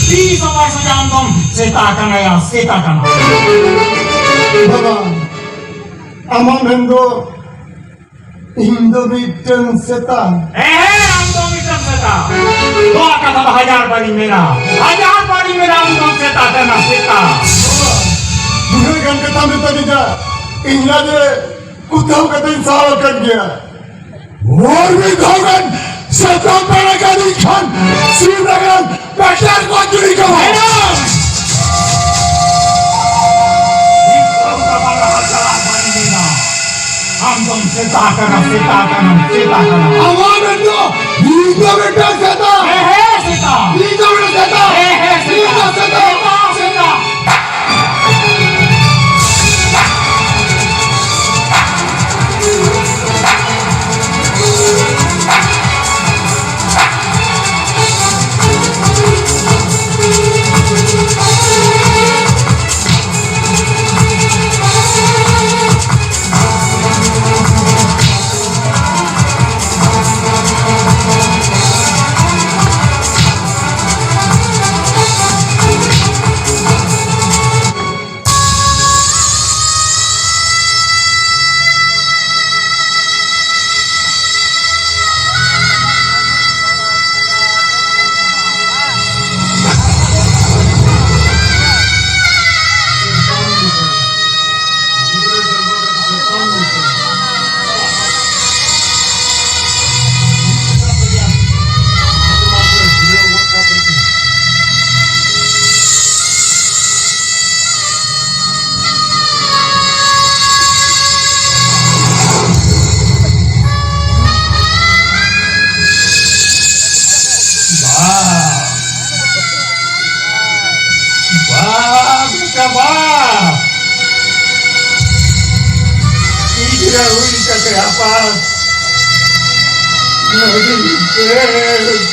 ᱛᱤᱥ ᱦᱚᱸ ᱵᱟᱭ ᱥᱚᱡᱷᱮ᱾ ᱟᱢ ᱫᱚᱢ ᱥᱮᱛᱟ ᱠᱟᱱᱟᱭᱟ, ᱥᱮᱛᱟ ᱠᱟᱱᱟ᱾ ᱵᱟᱵᱟ, ᱟᱢᱟᱜ ᱢᱮᱱ ᱫᱚ ᱤᱧ ᱫᱚ ᱢᱤᱫᱴᱟᱝ ᱥᱮᱛᱟ᱾ ᱦᱮᱸ, ᱦᱮᱸ, ᱟᱢ ᱫᱚ ᱢᱤᱫᱴᱟᱝ ᱥᱮᱛᱟ᱾ ᱱᱚᱣᱟ ᱠᱟᱛᱷᱟ ᱫᱚ ᱦᱟᱡᱟᱨ ᱵᱟᱨᱤᱧ ᱢᱮᱱᱟ, ᱦᱟᱡᱟᱨ ᱵᱟᱨᱤᱧ ᱢᱮᱱᱟ, ᱟᱢ ᱫᱚᱢ ᱥᱮᱛᱟ ᱠᱟᱱᱟ, ᱥᱮᱛᱟ᱾ ᱩᱱᱟᱹᱜ ᱜᱟᱱ ᱠᱟᱛᱷᱟ ᱢᱮᱛᱟ ᱫᱤᱧᱟ, ᱤᱧ ᱞᱟᱡ ᱨᱮ ᱠᱩᱛᱷᱟᱹᱣ ᱠᱟᱛᱮᱧ ᱥᱟᱦᱟᱣ ᱟᱠᱟᱱ ᱜᱮᱭᱟ᱾ ᱟᱨ ᱢᱤᱫ ᱫᱷᱟᱣ ᱜᱟᱱ ᱥᱮᱛᱟ ᱯᱮᱲᱮ ᱠᱟᱹᱫᱤᱧ ᱠᱷᱟᱱ ᱥᱤᱢ ᱨᱮ ᱜᱟᱱ ᱯᱮᱴᱮᱨ ᱠᱚ ᱡᱩᱲᱤ ᱠᱟᱢᱟ᱾ ᱢᱮᱰᱟᱢ! ᱟᱢ ᱫᱚᱢ ᱥᱮᱛᱟ ᱠᱟᱱᱟ, ᱥᱮᱛᱟ ᱠᱟᱱᱟ, ᱥᱮᱛᱟ ᱠᱟᱱᱟ᱾ ᱟᱢᱟᱜ ᱢᱮᱱ ᱫᱚ ᱤᱧ ᱫᱚ ᱢᱤᱫᱴᱟᱝ ᱥᱮᱛᱟ᱾ ᱦᱮᱸ, ᱦᱮᱸ, ᱥᱮᱛᱟ᱾ ᱤᱧ ᱫᱚ ᱢᱤᱫᱴᱟᱝ ᱥᱮᱛᱟ᱾ ᱦᱮᱸ, ᱦᱮᱸ, ᱥᱮᱛᱟ᱾ ᱤᱧ ᱫᱚ ᱥᱮᱛᱟ᱾ ᱥᱮᱛᱟ, ᱥᱮᱛᱟ᱾ ᱟᱢ ᱪᱟᱵᱟ᱾ ᱜᱤᱫᱽᱨᱟᱹ ᱦᱩᱭ ᱠᱟᱛᱮ ᱟᱯᱟᱛ ᱟᱹᱰᱤ ᱵᱮᱥ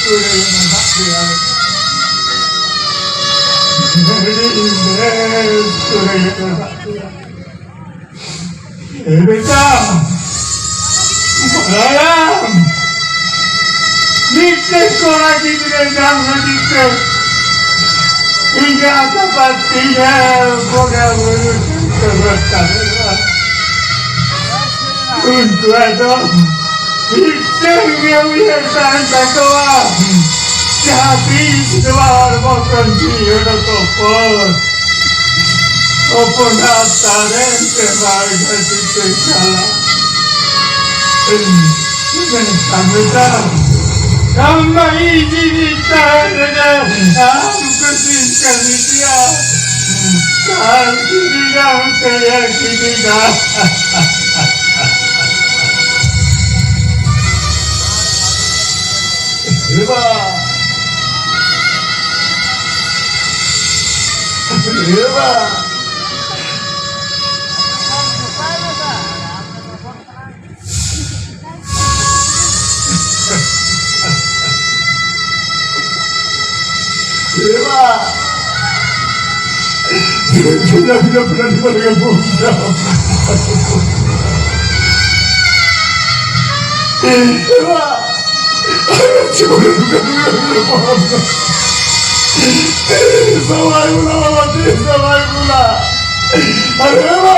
ᱠᱚᱨᱮ ᱢᱮᱱᱟᱜ ᱯᱮᱭᱟ᱾ ᱟᱹᱰᱤ ᱵᱮᱥ ᱠᱚᱨᱮ ᱢᱮᱱᱟᱜ ᱯᱮᱭᱟ᱾ ᱮ ᱵᱮᱴᱟ, ᱵᱟᱲᱟᱭᱟᱢ, ᱢᱤᱫᱴᱮᱱ ᱠᱚᱲᱟ ᱜᱤᱫᱽᱨᱟᱹ ᱧᱟᱢ ᱞᱟᱹᱜᱤᱫ ᱛᱮ ᱤᱧᱟᱹᱜ ᱟᱯᱟᱛ ᱛᱤᱧ ᱵᱚᱸᱜᱟ ᱵᱩᱨᱩ ᱴᱷᱮᱱ ᱠᱚ ᱜᱚᱴᱟ ᱞᱮᱫᱟ᱾ ᱩᱱᱠᱩᱣᱟᱜ ᱫᱚ ᱢᱤᱫᱴᱮᱱ ᱜᱮ ᱩᱭᱦᱟᱹᱨ ᱛᱟᱦᱮᱱ ᱛᱟᱠᱚᱣᱟ, ᱡᱟᱦᱟᱸ ᱛᱤᱥ ᱱᱚᱣᱟ ᱦᱚᱲᱢᱚ ᱠᱷᱚᱱ ᱡᱤᱣᱤ ᱚᱰᱚᱠᱚᱜ ᱯᱚᱨ ᱦᱚᱯᱚᱱᱟᱜ ᱛᱟᱨᱮᱱ ᱛᱮ ᱵᱟᱭ ᱜᱷᱟᱹᱴᱤ ᱛᱮ ᱪᱟᱞᱟᱜ᱾ ᱢᱮᱱᱠᱷᱟᱱ ᱵᱮᱴᱟ, ᱟᱢ ᱢᱟ ᱤᱧ ᱡᱤᱣᱤ ᱛᱟᱦᱮᱱ ᱨᱮᱜᱮ ᱟᱢ ᱠᱩᱥᱤᱧ ᱠᱟᱹᱢᱤ ᱠᱮᱭᱟ᱾ ᱟᱨ ᱡᱩᱫᱤ ᱵᱟᱢ ᱠᱟᱹᱢᱤᱭᱟ, ᱡᱩᱫᱤ ᱵᱟᱢ ᱮ ᱵᱟ! ᱮ ᱵᱟ! ᱮ ᱵᱟ! ᱮ ᱵᱟ! ᱛᱤᱥ ᱦᱚᱸ ᱵᱟᱭ ᱵᱚᱞᱟ ᱵᱟᱵᱟ, ᱛᱤᱥ ᱦᱚᱸ ᱵᱟᱭ ᱵᱚᱞᱟ᱾ ᱟᱨᱮ ᱵᱟᱵᱟ,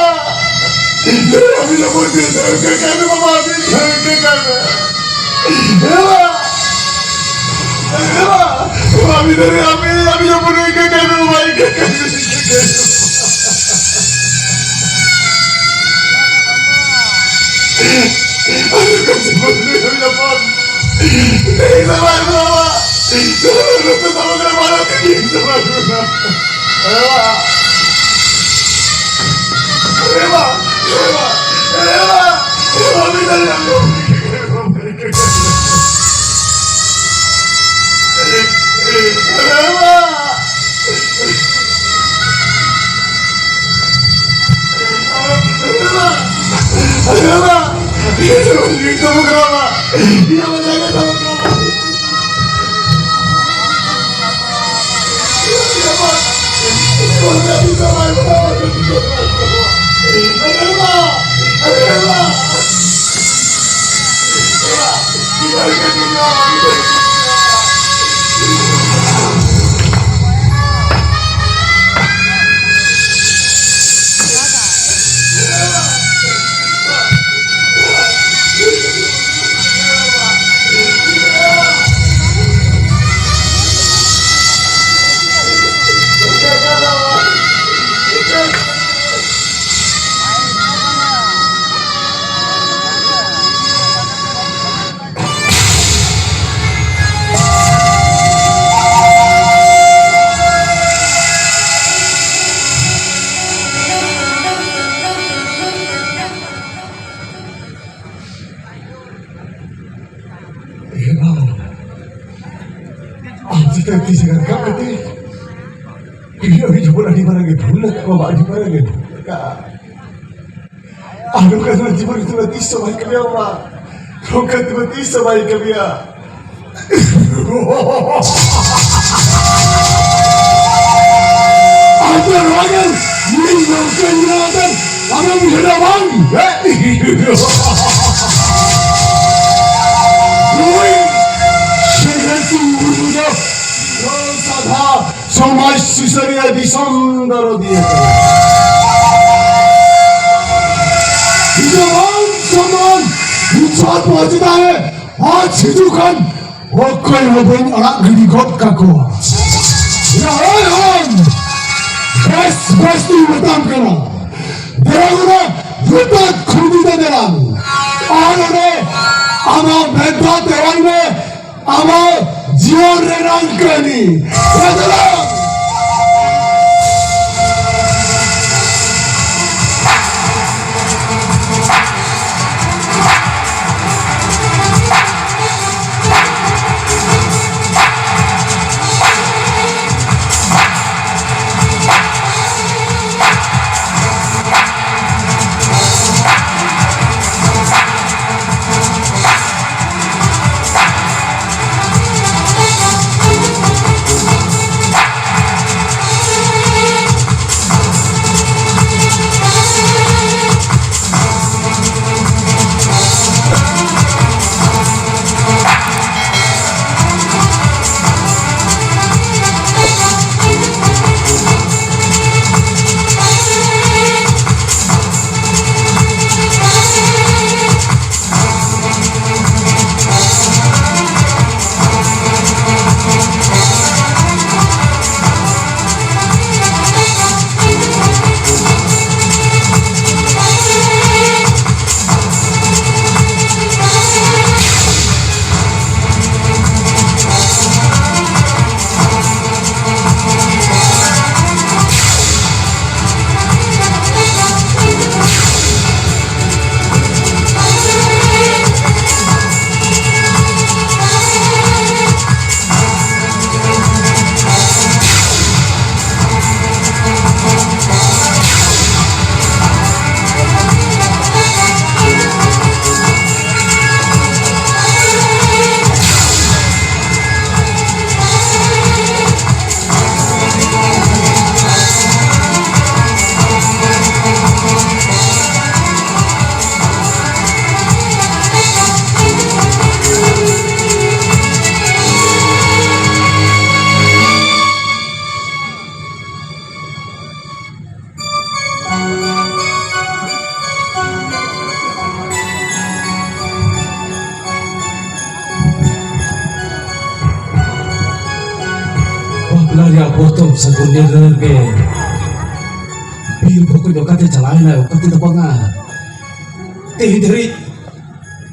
ᱟᱹᱵᱤᱱ ᱫᱚ ᱵᱚᱱ ᱛᱤᱥ ᱦᱚᱸ ᱤᱱᱠᱟᱹ ᱠᱟᱭ ᱢᱮ ᱵᱟᱵᱟ, ᱛᱤᱥ ᱦᱚᱸ ᱤᱱᱠᱟᱹ ᱠᱟᱭ ᱢᱮ᱾ ᱟᱨᱮ ᱵᱟᱵᱟ, ᱟᱨᱮ ᱵᱟᱵᱟ, ᱟᱹᱵᱤᱱ ᱫᱚ ᱟᱹᱵᱤᱱ, ᱟᱹᱵᱤᱱ ᱫᱚ ᱵᱚᱱ ᱤᱱᱠᱟᱹ ᱠᱟᱭ ᱢᱮ ᱵᱟᱵᱟ, ᱤᱱᱠᱟᱹ ᱠᱟᱭ ᱢᱮ, ᱤᱱᱠᱟᱹ ᱠᱟᱭ ᱢᱮ᱾ ᱮ ᱵᱟᱵᱟ, ᱟᱢ ᱪᱮᱛᱟᱱ ᱛᱤ ᱡᱟᱸᱜᱟ ᱨᱟᱠᱟᱵ ᱠᱟᱛᱮ ᱤᱧᱟᱹᱜ ᱦᱩᱭ ᱡᱚᱵᱚᱱ ᱟᱹᱰᱤ ᱢᱟᱨᱟᱝ ᱮ ᱵᱷᱩᱞ ᱟᱠᱟᱫ ᱵᱟᱵᱟ, ᱟᱹᱰᱤ ᱢᱟᱨᱟᱝ ᱮ ᱵᱷᱩᱞ ᱟᱠᱟᱫ᱾ ᱟᱨ ᱱᱚᱝᱠᱟ ᱫᱚ ᱡᱤᱵᱚᱱ ᱨᱮᱫᱚ ᱛᱤᱥ ᱦᱚᱸ ᱵᱟᱭ ᱠᱟᱹᱢᱤᱭᱟ ᱵᱟᱵᱟ, ᱱᱚᱝᱠᱟ ᱫᱚ ᱛᱤᱥ ᱦᱚᱸ ᱵᱟᱭ ᱠᱟᱹᱢᱤᱭᱟ᱾ ᱟᱫᱚ ᱱᱚᱣᱟ ᱜᱮ ᱤᱧ ᱱᱚᱝᱠᱟᱧ ᱢᱮᱱᱟ ᱟᱢᱮᱢ ᱩᱭᱦᱟᱹᱨᱟ ᱵᱟᱝ? ᱱᱩᱭ ᱥᱮᱸᱜᱮᱞ ᱥᱤᱝ ᱢᱩᱨᱢᱩ ᱫᱚ ᱥᱟᱫᱷᱟ ᱥᱚᱢᱟᱡᱽ ᱥᱩᱥᱟᱹᱨᱤᱭᱟᱹ, ᱫᱤᱥᱚᱢ ᱫᱚᱨᱚᱫᱤᱭᱟᱹ ᱠᱟᱱᱟᱭ᱾ ᱱᱤᱡᱮ ᱢᱟᱱ ᱥᱚᱢᱢᱟᱱ ᱤᱡᱽᱡᱚᱛ ᱵᱟᱧᱪᱟᱣ ᱨᱮ ᱟᱡ ᱦᱤᱡᱩᱜ ᱠᱷᱟᱱ ᱚᱠᱚᱭ ᱦᱚᱸ ᱵᱟᱹᱧ ᱟᱲᱟᱜ ᱜᱤᱰᱤ ᱜᱚᱫ ᱠᱟᱠᱚᱣᱟ᱾ ᱮᱭᱟ, ᱦᱳᱭ, ᱦᱳᱭ᱾ ᱵᱮᱥ, ᱵᱮᱥ ᱛᱤᱧ ᱢᱮᱛᱟᱢ ᱠᱟᱱᱟ᱾ ᱫᱮᱞᱟ ᱱᱚᱰᱮ ᱡᱩᱛᱟᱹ ᱠᱷᱩᱸᱴᱤ ᱛᱮ ᱫᱮᱞᱟ᱾ ᱟᱨ ᱱᱚᱰᱮ ᱟᱢᱟᱜ ᱢᱮᱫ ᱫᱟᱜ ᱛᱮ ᱨᱟᱱ ᱢᱮ᱾ ᱟᱢᱟᱜ ᱡᱤᱭᱚᱱ ᱨᱮᱱᱟᱜ ᱠᱟᱹᱦᱱᱤ᱾ ᱫᱮᱞᱟ᱾ ᱥᱟᱹᱜᱩᱱ ᱱᱤᱨᱟᱹᱨ ᱜᱮ ᱵᱤᱨ ᱵᱷᱩᱠᱩᱡ ᱚᱠᱟᱛᱮ ᱪᱟᱞᱟᱣ ᱮᱱᱟᱭ, ᱚᱠᱟ ᱛᱮᱫᱚ ᱵᱟᱝᱟ᱾ ᱛᱮᱦᱮᱧ ᱫᱷᱟᱹᱨᱤᱡ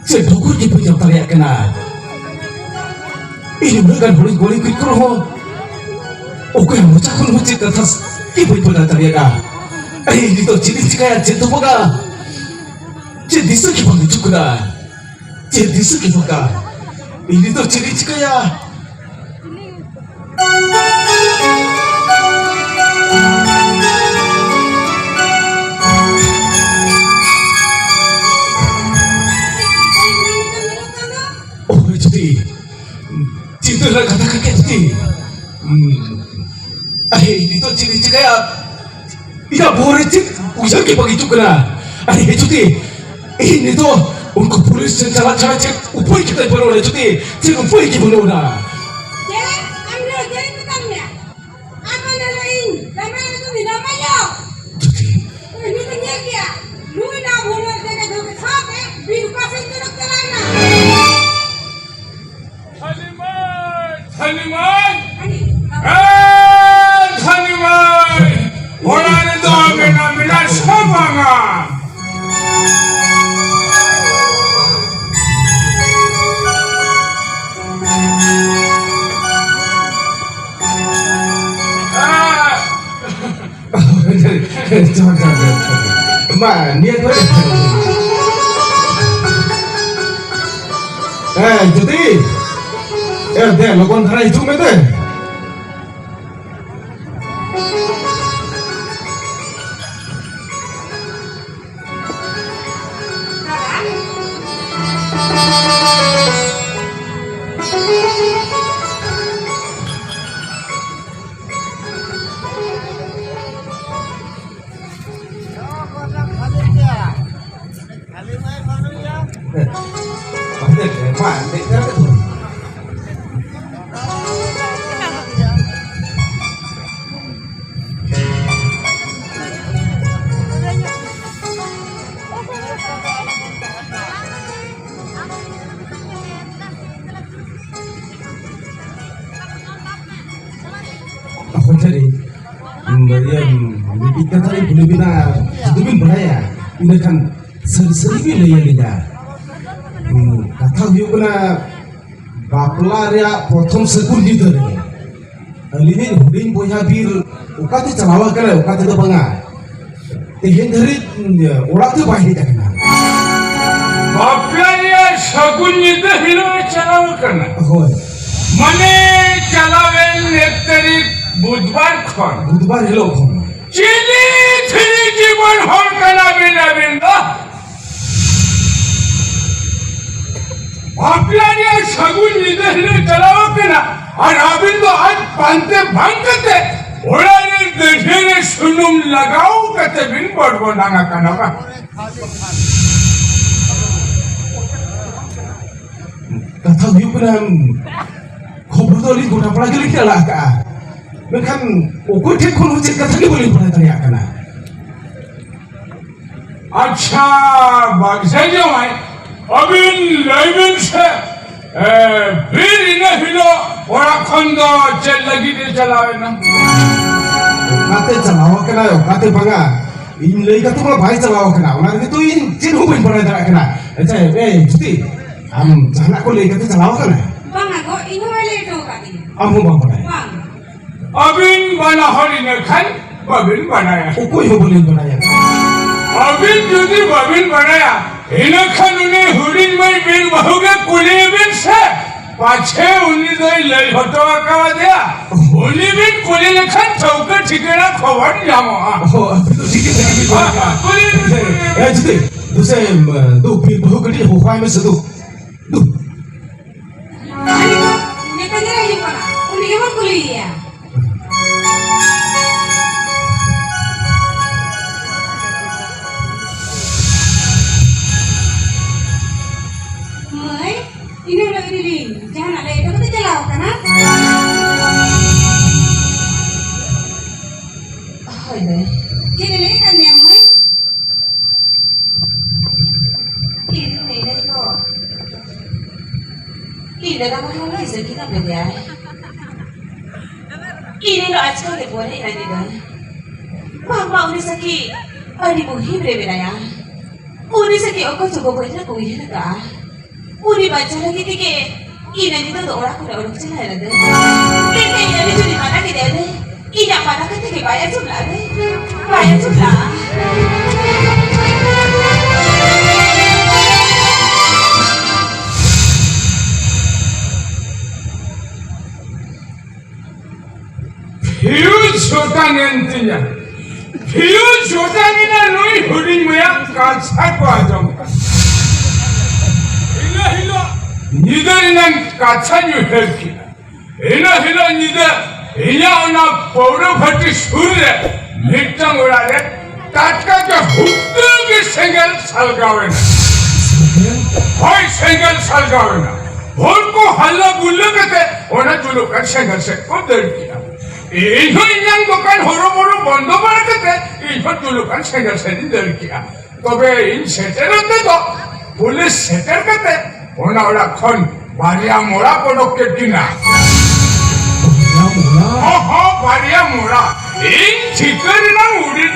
ᱪᱮᱫ ᱴᱷᱟᱹᱠᱩᱨ ᱜᱮ ᱵᱟᱹᱧ ᱧᱟᱢ ᱫᱟᱲᱮᱭᱟᱜ ᱠᱟᱱᱟ᱾ ᱤᱧ ᱩᱱᱟᱹᱜ ᱜᱟᱱ ᱦᱚᱲᱤᱧ ᱜᱚᱲᱮ ᱠᱩᱡ ᱠᱚ ᱨᱮᱦᱚᱸ ᱚᱠᱚᱭᱟᱜ ᱢᱚᱪᱟ ᱠᱷᱚᱱ ᱦᱚᱸ ᱪᱮᱫ ᱠᱟᱛᱷᱟ ᱜᱮ ᱵᱟᱹᱧ ᱵᱟᱰᱟᱭ ᱫᱟᱲᱮᱭᱟᱜᱼᱟ᱾ ᱟᱨ ᱤᱧ ᱱᱤᱛᱚᱜ ᱪᱮᱫ ᱤᱧ ᱪᱤᱠᱟᱹᱭᱟ, ᱪᱮᱫ ᱫᱚ ᱵᱟᱝᱟ, ᱪᱮᱫ ᱫᱤᱥᱟᱹ ᱜᱮ ᱵᱟᱝ ᱦᱤᱡᱩᱜ ᱠᱟᱱᱟ, ᱪᱮᱫ ᱫᱤᱥᱟᱹ ᱜᱮ ᱵᱟᱝᱟ᱾ ᱤᱧ ᱱᱤᱛᱚᱜ ᱪᱮᱫ ᱤᱧ ᱪᱤᱠᱟᱹᱭᱟ? ᱳᱭ ᱡᱩᱫᱤ ᱪᱤᱱᱛᱟᱹ ᱨᱮᱱᱟᱜ ᱠᱟᱛᱷᱟ ᱠᱟᱱ ᱜᱮᱭᱟ ᱡᱩᱫᱤ᱾ ᱦᱩᱸ᱾ ᱟᱨᱮ, ᱱᱤᱛᱚᱜ ᱪᱮᱫ ᱤᱧ ᱪᱤᱠᱟᱹᱭᱟ? ᱤᱧᱟᱹᱜ ᱵᱚᱦᱚᱜ ᱨᱮ ᱪᱮᱫ ᱩᱭᱦᱟᱹᱨ ᱜᱮ ᱵᱟᱝ ᱦᱤᱡᱩᱜ ᱠᱟᱱᱟ᱾ ᱟᱨᱮ, ᱡᱩᱫᱤ ᱤᱧ ᱱᱤᱛᱚᱜ ᱩᱱᱠᱩ ᱯᱩᱞᱤᱥ ᱴᱷᱮᱱ ᱪᱟᱞᱟᱜ ᱪᱷᱟᱲᱟ ᱪᱮᱫ ᱩᱯᱟᱹᱭ ᱜᱮ ᱛᱟᱭ ᱵᱟᱹᱱᱩᱜᱼᱟ, ᱡᱩᱫᱤ ᱪᱮᱫ ᱩᱯᱟᱹᱭ ᱜᱮ ᱵᱟᱹᱱᱩᱜᱼᱟ᱾ ᱪᱮᱫ? ᱟᱢ ᱫᱚ ᱪᱮᱫ ᱤᱧ ᱢᱮᱛᱟᱢ ᱢᱮᱭᱟ? ᱟᱢ ᱢᱟ ᱧᱮᱞ ᱤᱧ ᱡᱟᱢᱟᱭ ᱟᱹᱜᱩ ᱢᱮ, ᱡᱟᱢᱟᱭ ᱭᱳ᱾ ᱡᱩᱫᱤ ᱩᱱᱤ ᱫᱚ ᱧᱮᱞ ᱜᱮᱭᱟ, ᱱᱩᱭ ᱫᱚ ᱵᱷᱩᱞ ᱡᱟᱭᱜᱟ ᱫᱚ ᱥᱟᱶᱛᱮ ᱵᱤᱨ ᱚᱠᱟ ᱥᱮᱫ ᱪᱚᱨᱚᱠ ᱪᱟᱞᱟᱣ ᱮᱱᱟ᱾ ᱫᱷᱟᱹᱱᱤ ᱢᱟᱹᱭ, ᱫᱷᱟᱹᱱᱤ ᱢᱟᱹᱭ, ᱮ ᱫᱷᱟᱹᱱᱤ ᱢᱟᱹᱭ, ᱚᱲᱟᱜ ᱨᱮᱫᱚ ᱢᱮᱱᱟ ᱢᱮᱱᱟ ᱥᱮ ᱵᱟᱝᱟ? ᱡᱚᱦᱟᱨ, ᱡᱚᱦᱟᱨ, ᱡᱚᱦᱟᱨ᱾ ᱢᱟ, ᱱᱤᱭᱟᱹ ᱠᱚᱨᱮ᱾ ᱦᱮᱸ, ᱡᱩᱫᱤ᱾ ᱮ, ᱫᱮ, ᱞᱚᱜᱚᱱ ᱫᱷᱟᱨᱟ ᱦᱤᱡᱩᱜ ᱢᱮ ᱫᱮ᱾ ᱦᱳᱭ ᱥᱟᱹᱨᱤ᱾ ᱤᱭᱟᱹ, ᱢᱤᱫᱴᱤᱡ ᱠᱟᱛᱷᱟ ᱞᱤᱧ ᱠᱩᱞᱤ ᱵᱤᱱᱟ, ᱡᱩᱫᱤ ᱵᱤᱱ ᱵᱟᱲᱟᱭᱟ, ᱤᱱᱟᱹᱠᱷᱟᱱ ᱥᱟᱹᱨᱤ ᱥᱟᱹᱨᱤ ᱵᱤᱱ ᱞᱟᱹᱭ ᱟᱹᱞᱤᱧᱟ᱾ ᱦᱩᱸ, ᱠᱟᱛᱷᱟ ᱦᱩᱭᱩᱜ ᱠᱟᱱᱟ, ᱵᱟᱯᱞᱟ ᱨᱮᱭᱟᱜ ᱯᱨᱚᱛᱷᱚᱢ ᱥᱟᱹᱜᱩᱱ ᱧᱤᱫᱟᱹ ᱨᱮ ᱟᱹᱞᱤᱧ ᱨᱮᱱ ᱦᱩᱰᱤᱧ ᱵᱚᱭᱦᱟ ᱵᱤᱨ ᱚᱠᱟᱛᱮ ᱪᱟᱞᱟᱣ ᱟᱠᱟᱱᱟᱭ, ᱚᱠᱟ ᱛᱮᱫᱚ ᱵᱟᱝᱟ, ᱛᱮᱦᱮᱧ ᱫᱷᱟᱹᱨᱤᱡ ᱚᱲᱟᱜ ᱛᱮ ᱵᱟᱭ ᱦᱮᱡ ᱟᱠᱟᱱᱟ᱾ ᱵᱟᱯᱞᱟ ᱨᱮᱭᱟᱜ ᱥᱟᱹᱜᱩᱱ ᱧᱤᱫᱟᱹ ᱦᱤᱞᱳᱜ ᱮ ᱪᱟᱞᱟᱣ ᱟᱠᱟᱱᱟ᱾ ᱦᱳᱭ᱾ ᱢᱟᱱᱮ ᱪᱟᱞᱟᱣᱮᱱ ᱮᱠ ᱛᱟᱹᱨᱤᱠᱷ ᱵᱩᱫᱷᱵᱟᱨ ᱠᱷᱚᱱ᱾ ᱵᱩᱫᱷᱵᱟᱨ ᱦᱤᱞᱳᱜ ᱠᱷᱚᱱ᱾ ᱪᱤᱞᱤ ᱪᱤᱞᱤ ᱡᱤᱵᱚᱱ ᱦᱚᱲ ᱠᱟᱱᱟ ᱵᱤᱱ ᱟᱹᱵᱤᱱ ᱫᱚ? ᱵᱟᱯᱞᱟ ᱨᱮᱭᱟᱜ ᱥᱟᱹᱜᱩᱱ ᱧᱤᱫᱟᱹ ᱦᱤᱞᱳᱜ ᱪᱟᱞᱟᱣ ᱟᱠᱟᱱᱟ, ᱟᱨ ᱟᱹᱵᱤᱱ ᱫᱚ ᱟᱡ ᱯᱟᱱᱛᱮ ᱵᱟᱝ ᱠᱟᱛᱮ ᱚᱲᱟᱜ ᱨᱮ ᱫᱟᱹᱰᱷᱤ ᱨᱮ ᱥᱩᱱᱩᱢ ᱞᱟᱜᱟᱣ ᱠᱟᱛᱮ ᱵᱤᱱ ᱵᱚᱲᱵᱚᱰᱟᱝ ᱟᱠᱟᱱᱟ ᱵᱟᱝ? ᱠᱟᱛᱷᱟ ᱦᱩᱭᱩᱜ ᱠᱟᱱᱟ, ᱠᱷᱚᱵᱚᱨ ᱫᱚ ᱟᱹᱞᱤᱧ ᱜᱚᱴᱟ ᱯᱟᱲᱟ ᱜᱮᱞᱤᱧ ᱪᱟᱞᱟᱜ ᱟᱠᱟᱜᱼᱟ, ᱢᱮᱱᱠᱷᱟᱱ ᱚᱠᱚᱭ ᱴᱷᱮᱱ ᱠᱷᱚᱱ ᱦᱚᱸ ᱪᱮᱫ ᱠᱟᱛᱷᱟ ᱜᱮ ᱵᱟᱹᱞᱤᱧ ᱵᱟᱲᱟᱭ ᱫᱟᱲᱮᱭᱟᱜ ᱠᱟᱱᱟ᱾ ᱟᱪᱪᱷᱟ, ᱵᱟᱜᱽᱡᱟ ᱡᱟᱶᱟᱭ, ᱟᱹᱵᱤᱱ ᱞᱟᱹᱭ ᱵᱤᱱ ᱥᱮ, ᱮ, ᱵᱤᱨ ᱤᱱᱟᱹ ᱦᱤᱞᱳᱜ ᱚᱲᱟᱜ ᱠᱷᱚᱱ ᱫᱚ ᱪᱮᱫ ᱞᱟᱹᱜᱤᱫ ᱮ ᱪᱟᱞᱟᱣ ᱮᱱᱟ? ᱚᱠᱟᱛᱮ ᱪᱟᱞᱟᱣ ᱟᱠᱟᱱᱟᱭ, ᱚᱠᱟᱛᱮ ᱵᱟᱝᱟ, ᱤᱧ ᱞᱟᱹᱭ ᱠᱟᱛᱮ ᱢᱟ ᱵᱟᱭ ᱪᱟᱞᱟᱣ ᱟᱠᱟᱱᱟ, ᱚᱱᱟ ᱨᱮᱜᱮ ᱛᱚ ᱤᱧ ᱪᱮᱫ ᱦᱚᱸ ᱵᱟᱹᱧ ᱵᱟᱲᱟᱭ ᱫᱟᱲᱮᱭᱟᱜ ᱠᱟᱱᱟ᱾ ᱟᱪᱪᱷᱟ, ᱮ ᱡᱩᱫᱤ ᱟᱢ ᱡᱟᱦᱟᱱᱟᱜ ᱠᱚ ᱞᱟᱹᱭ ᱠᱟᱛᱮ ᱪᱟᱞᱟᱣ ᱟᱠᱟᱱᱟᱭ? ᱵᱟᱝᱟ ᱜᱚ, ᱤᱧ ᱦᱚᱸ ᱵᱟᱭ ᱞᱟᱹᱭ ᱦᱚᱴᱚ ᱟᱠᱟᱫᱤᱧᱟ᱾ ᱟᱢ ᱦᱚᱸ ᱵᱟᱢ ᱵᱟᱲᱟᱭᱟ? ᱵᱟᱝ᱾ ᱟᱹᱵᱤᱱ ᱵᱟᱱᱟ ᱦᱚᱲ ᱤᱱᱟᱹ ᱠᱷᱟᱱ ᱵᱟᱹᱵᱤᱱ ᱵᱟᱲᱟᱭᱟ᱾ ᱚᱠᱚᱭ ᱦᱚᱸ ᱵᱟᱹᱞᱤᱧ ᱵᱟᱲᱟᱭᱟ᱾ ᱟᱹᱵᱤᱱ ᱡᱩᱫᱤ ᱵᱟᱹᱵᱤᱱ ᱵᱟᱲᱟᱭᱟ, ᱤᱱᱟᱹ ᱠᱷᱟᱱ ᱩᱱᱤ ᱦᱩᱰᱤᱧ ᱢᱟᱹᱭ ᱵᱤᱨ ᱵᱟᱹᱦᱩ ᱜᱮ ᱠᱩᱞᱤᱭᱮ ᱵᱤᱱ ᱥᱮ, ᱯᱟᱪᱷᱮ ᱩᱱᱤ ᱫᱚᱭ ᱞᱟᱹᱭ ᱦᱚᱴᱚ ᱟᱠᱟᱣᱟᱫᱮᱭᱟ᱾ ᱩᱱᱤ ᱵᱤᱱ ᱠᱩᱞᱤ ᱞᱮᱠᱷᱟᱱ ᱴᱷᱟᱹᱣᱠᱟᱹ ᱴᱷᱤᱠᱟᱹᱱᱟ ᱠᱷᱚᱵᱚᱨ ᱧᱟᱢᱚᱜᱼᱟ᱾ ᱚ, ᱟᱹᱵᱤᱱ ᱫᱚ ᱴᱷᱤᱠ ᱜᱮ ᱵᱤᱱ ᱵᱟᱲᱟᱭᱟ᱾ ᱠᱩᱞᱤ ᱵᱤᱱ, ᱠᱩᱞᱤ ᱵᱤᱱ᱾ ᱮ, ᱡᱩᱫᱤ, ᱫᱩᱥᱮ, ᱮᱢ, ᱫᱩ, ᱵᱤᱨ ᱵᱟᱹᱦᱩ ᱠᱟᱹᱴᱤᱡ ᱦᱚᱦᱚᱣᱟᱭ ᱢᱮᱥᱮ, ᱫᱩ᱾ ᱫᱩ᱾ ᱩᱱᱤ ᱫᱚ ᱢᱮᱛᱟ ᱜᱮ ᱦᱩᱭᱩᱜ ᱠᱟᱱᱟ, ᱩᱱᱤ ᱜᱮᱵᱚᱱ ᱠᱩᱞᱤᱭᱮᱭᱟ᱾ ᱢᱟᱹᱭ, ᱤᱱᱟᱹ ᱦᱤᱞᱳᱜ ᱤᱫᱤ ᱞᱤᱧ ᱡᱟᱦᱟᱱᱟᱜ ᱞᱟᱹᱭ ᱦᱚᱴᱚ ᱠᱟᱛᱮ ᱪᱟᱞᱟᱣ ᱠᱟᱱᱟ᱾ ᱦᱳᱭ ᱫᱟᱹᱭ᱾ ᱪᱮᱫ ᱮ ᱞᱟᱹᱭ ᱠᱟᱱ ᱢᱮᱭᱟ ᱢᱟᱹᱭ? ᱤᱧ ᱢᱮᱱᱮᱫ ᱫᱚ, ᱤᱧ ᱫᱟᱫᱟ ᱢᱟ ᱦᱚᱸ ᱜᱤᱫᱽᱨᱟᱹ ᱠᱤᱱ ᱟᱯᱮ ᱫᱮᱭᱟᱭ᱾ ᱤᱧ ᱫᱚ ᱟᱪᱠᱟ ᱜᱮ ᱯᱚᱨᱮ ᱮᱱᱟ ᱧᱤᱫᱟᱹ᱾ ᱵᱟᱝᱢᱟ ᱩᱱᱤ ᱥᱟᱹᱠᱷᱤ ᱟᱹᱰᱤ ᱢᱩᱦᱤᱢ ᱨᱮ ᱢᱮᱱᱟᱭᱟ᱾ ᱩᱱᱤ ᱥᱟᱹᱠᱷᱤ ᱚᱠᱚᱭ ᱪᱚ ᱜᱚᱜᱚᱡ ᱮᱱᱟ ᱠᱚ ᱩᱭᱦᱟᱹᱨ ᱟᱠᱟᱜᱼᱟ᱾ ᱩᱱᱤ ᱵᱟᱧᱪᱟᱣ ᱞᱟᱹᱜᱤᱫ ᱛᱮᱜᱮ ᱤᱧ ᱧᱤᱫᱟᱹ ᱫᱚ ᱚᱲᱟᱜ ᱠᱷᱚᱱ ᱚᱰᱚᱠ ᱪᱟᱞᱟᱣ ᱮᱱᱟ ᱫᱟᱹᱭ᱾ ᱛᱮᱦᱮᱧ ᱟᱹᱰᱤ ᱡᱳᱨᱤᱧ ᱢᱟᱱᱟ ᱠᱮᱫᱮᱭᱟ ᱫᱟᱹᱭ᱾ ᱤᱧᱟᱜ ᱢᱟᱱᱟ ᱠᱟᱛᱮ ᱜᱮ ᱵᱟᱭ ᱟᱸᱡᱚᱢ ᱞᱟᱜᱼᱟ ᱫᱟᱹᱭ᱾ ᱵᱟᱭ ᱟᱸᱡᱚᱢ ᱞᱟᱜᱼᱟ᱾ ᱯᱷᱤᱭᱩᱡᱽ ᱚᱴᱟᱝ ᱮᱱ ᱛᱤᱧᱟ᱾ ᱯᱷᱤᱭᱩᱡᱽ ᱚᱴᱟᱝ ᱮᱱᱟ ᱱᱩᱭ ᱦᱩᱰᱤᱧ ᱢᱟᱹᱭᱟᱜ ᱠᱟᱛᱷᱟ ᱠᱚ ᱟᱸᱡᱚᱢ ᱠᱟᱛᱮ᱾ ᱤᱱᱟᱹ ᱦᱤᱞᱳᱜ ᱧᱤᱫᱟᱹ ᱨᱮᱱᱟᱜ ᱠᱟᱛᱷᱟᱧ ᱩᱭᱦᱟᱹᱨ ᱠᱮᱫᱟ᱾ ᱤᱱᱟᱹ ᱦᱤᱞᱳᱜ ᱧᱤᱫᱟᱹ ᱤᱧᱟᱹᱜ ᱚᱱᱟ ᱯᱟᱹᱣᱨᱟᱹ ᱵᱷᱟᱹᱴᱤ ᱥᱩᱨ ᱨᱮ ᱢᱤᱫᱴᱟᱝ ᱚᱲᱟᱜ ᱨᱮ ᱴᱟᱴᱠᱟ ᱜᱮ ᱦᱩᱴᱟᱹ ᱜᱮ ᱥᱮᱸᱜᱮᱞ ᱥᱟᱞᱜᱟᱣ ᱮᱱᱟ᱾ ᱦᱳᱭ, ᱥᱮᱸᱜᱮᱞ ᱥᱟᱞᱜᱟᱣ ᱮᱱᱟ᱾ ᱦᱚᱲ ᱠᱚ ᱦᱟᱞᱞᱟ ᱜᱩᱞᱞᱟᱹ ᱠᱟᱛᱮ ᱚᱱᱟ ᱡᱩᱞᱩᱜ ᱠᱟᱱ ᱥᱮᱸᱜᱮᱞ ᱥᱮᱫ ᱠᱚ ᱫᱟᱹᱲ ᱠᱮᱜᱼᱟ᱾ ᱤᱧ ᱦᱚᱸ ᱤᱧᱟᱹᱝ ᱫᱚᱠᱟᱱ ᱦᱚᱨᱚ ᱵᱚᱨᱚ ᱵᱚᱱᱫᱚ ᱵᱟᱲᱟ ᱠᱟᱛᱮ ᱤᱧ ᱦᱚᱸ ᱡᱩᱞᱩᱜ ᱠᱟᱱ ᱥᱮᱸᱜᱮᱞ ᱥᱮᱫ ᱤᱧ ᱫᱟᱹᱲ ᱠᱮᱜᱼᱟ᱾ ᱛᱚᱵᱮ ᱤᱧ ᱥᱮᱴᱮᱨᱚᱜ ᱛᱮᱫᱚ ᱯᱩᱞᱤᱥ ᱥᱮᱴᱮᱨ ᱠᱟᱛᱮ ᱚᱱᱟ ᱚᱲᱟᱜ ᱠᱷᱚᱱ ᱵᱟᱨᱭᱟ ᱢᱚᱲᱟ ᱠᱚ ᱚᱰᱚᱠ ᱠᱮᱫ ᱠᱤᱱᱟ᱾ ᱵᱟᱨᱭᱟ ᱢᱚᱲᱟ? ᱦᱚᱸ, ᱦᱚᱸ, ᱵᱟᱨᱭᱟ ᱢᱚᱲᱟ᱾ ᱤᱧ ᱪᱤᱠᱟᱹ ᱨᱮᱱᱟᱝ ᱩᱰᱤ